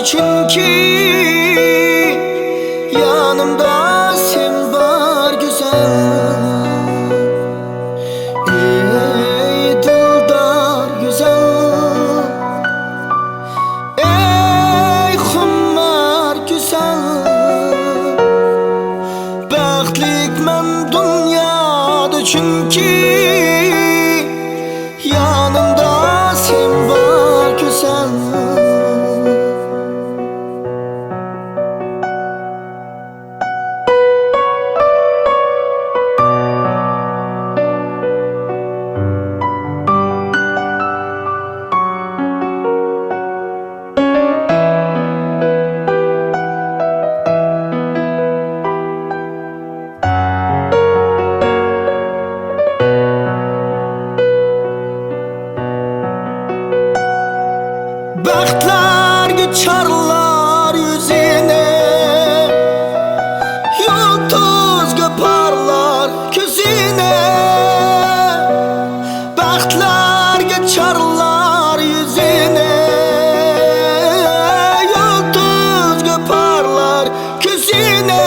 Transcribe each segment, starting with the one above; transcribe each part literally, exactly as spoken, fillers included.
چۈنكى يانىمدا سەن بار گۈزەل. ئەي دىلدار گۈزەل، ئەي خۇمار گۈزەل، بەختلىكمەن دۇنيادا چۈنكى يانىمدا سەن بار گۈزەل. بەختلەرگە چارلار يۈزىنى، يۇلتۇزغا پارلار كۆزىنى. بەختلەرگە چارلار يۈزىنى، يۇلتۇزغا پارلار كۆزىنى.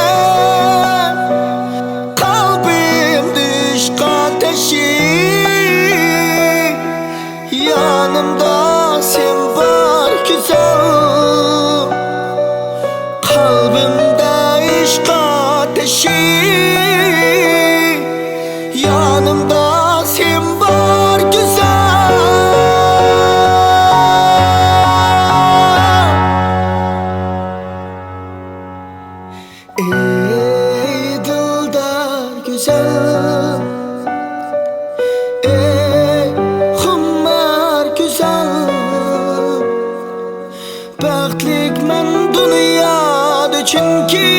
قەلبىمدە ئىشق ئاتەشى، يانىمدا سەن بار گۈزەل، قەلبىمدە ئىشق ئاتەشى، يانىمدا سەن بار گۈزەل. ئەي دىلدار گۈزەل، ئەي خۇمار گۈزەل، بەختلىكمەن دۇنيادا چۈنكى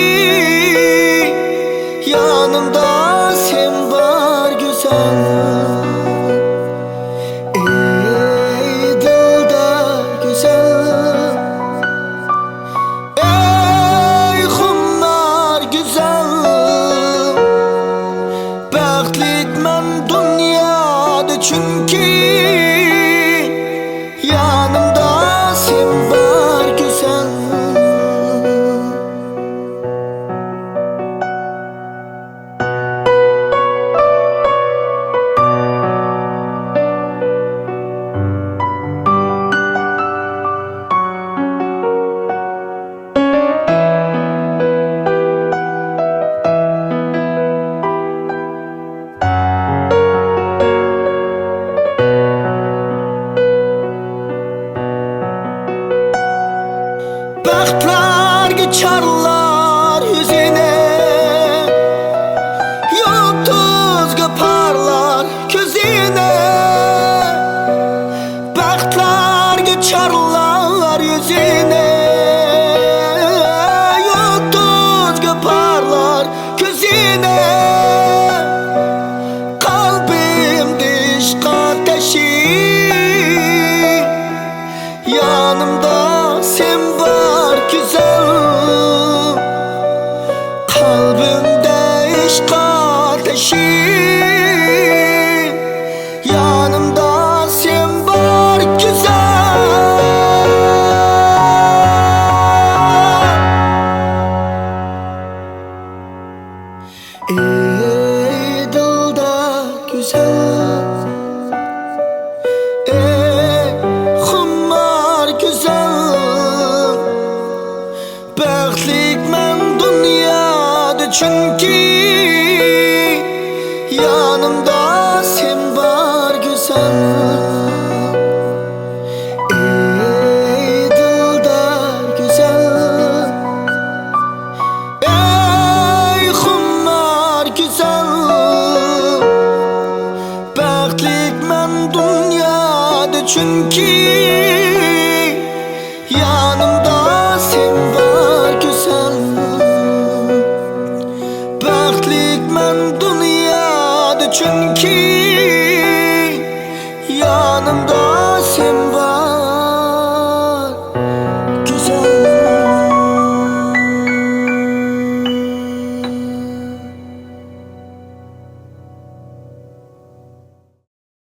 يانىمدا سەن بار گۈزەل. ئەي دىلدار گۈزەل، ئەي خۇمار گۈزەل، بەختلىكمەن دۇنيادا چۈنكى يانىمدا سەن بار گۈزەل. بەختلەرگە چارلار يۈزىنى، يۇلتۇزغا پارلار كۆزىنى. بەختلەرگە چارلار يۈزىنى، يۇلتۇزغا پارلار كۆزىنى. قەلبىمدە ئىشق ئاتەشى، يانىمدا سەن بار گۈزەل، قەلبىمدە ئىشق ئاتەشى، يانىمدا سەن بار گۈزەل. ئەي دىلدار گۈزەل، ئەي خۇمار گۈزەل، بەختلىكمەن دۇنيادا چۈنكى يانىمدا سەن بار گۈزەل. ئەي دىلدار گۈزەل، ئەي خۇمار گۈزەل، بەختلىكمەن دۇنيادا چۈنكى يانىمدا سەن بار گۈزەل. بەختلىكمەن دۇنيادا چۈنكى